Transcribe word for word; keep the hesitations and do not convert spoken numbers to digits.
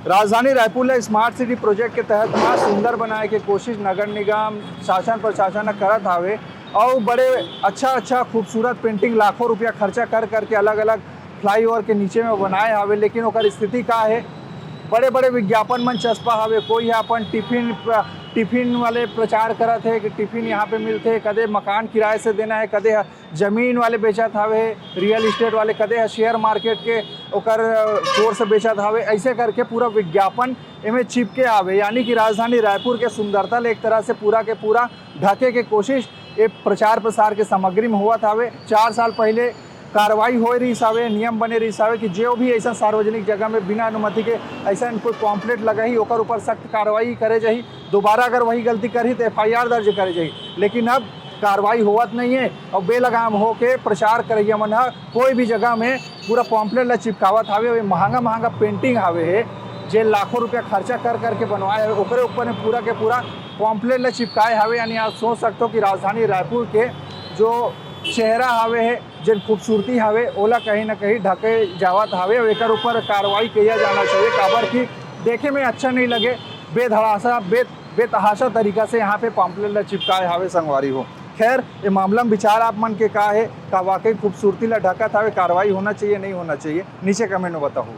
राजधानी रायपुर ला smart city project के तहत मा सुंदर बनाए के कोशिश नगर निगम शासन प्रशासन ह करत हावे। अउ बड़े अच्छा अच्छा खूबसूरत पेंटिंग, लाखों रुपया खर्चा कर करके अलग अलग फ्लाईओवर के नीचे में बनाए हावे, लेकिन ओकर स्थिति का हे? बड़े बड़े विज्ञापन मन चस्पा हावे। कोई ह अपन टिफिन टिफिन वाले प्रचार करत हे कि टिफिन यहाँ पे मिलथे, कदे मकान किराए से देना हे, कदे ह जमीन वाले बेचत हावे, रियल एस्टेट वाले, कदे ह शेयर मार्केट के ओकर सोर्स बेचत हावे। ऐसे करके पूरा विज्ञापन एमे चिपके हावे, यानी कि राजधानी रायपुर के सुंदरता ले एक तरह से पूरा के पूरा ढके के कोशिश ये प्रचार प्रसार के सामग्री में होवत हावे। चार साल पहले कार्रवाई होए रहिस हावे, नियम बने रहिस हावे कि जो भी ऐसा सार्वजनिक जगह में बिना अनुमति के ऐसा कोई पॉम्पलेट लगाही, ओकर ऊपर सख्त कार्रवाई करे जाही। दोबारा अगर वही गलती करही तो एफआईआर दर्ज करे जाही, लेकिन अब कार्रवाई होवत नहीं है और बेलगाम होके प्रचार करैया मन ह कोई भी जगह में पूरा पॉम्पलेट ला चिपकावत हावे। अउ ये महंगा महंगा पेंटिंग हावे हे, जे लाखों रुपया खर्चा कर करके बनवाए हवे, ओकरे ऊपर में पूरा के पूरा पॉम्पलेट ला चिपकाए हावे। यानी आप सोच सकते हो कि राजधानी रायपुर के जो चेहरा हावे हे, जेन खूबसूरती हावे, ओला कहीं ना कहीं ढके जावत हावे। अउ एकर ऊपर कार्रवाई किया जाना चाहिए, काबर कि देखे में अच्छा नहीं लगे, बेधड़ासा, बे बेतहाशा तरीका से यहाँ पे पॉम्पलेट ला चिपकाए हावे संगवारी हो। खैर, ये मामला में विचार आप मन के का हे? का वाकई खूबसूरती ला ढकत हावे? कार्रवाई होना चाहिए, नहीं होना चाहिए? नीचे कमेंट में बताओ।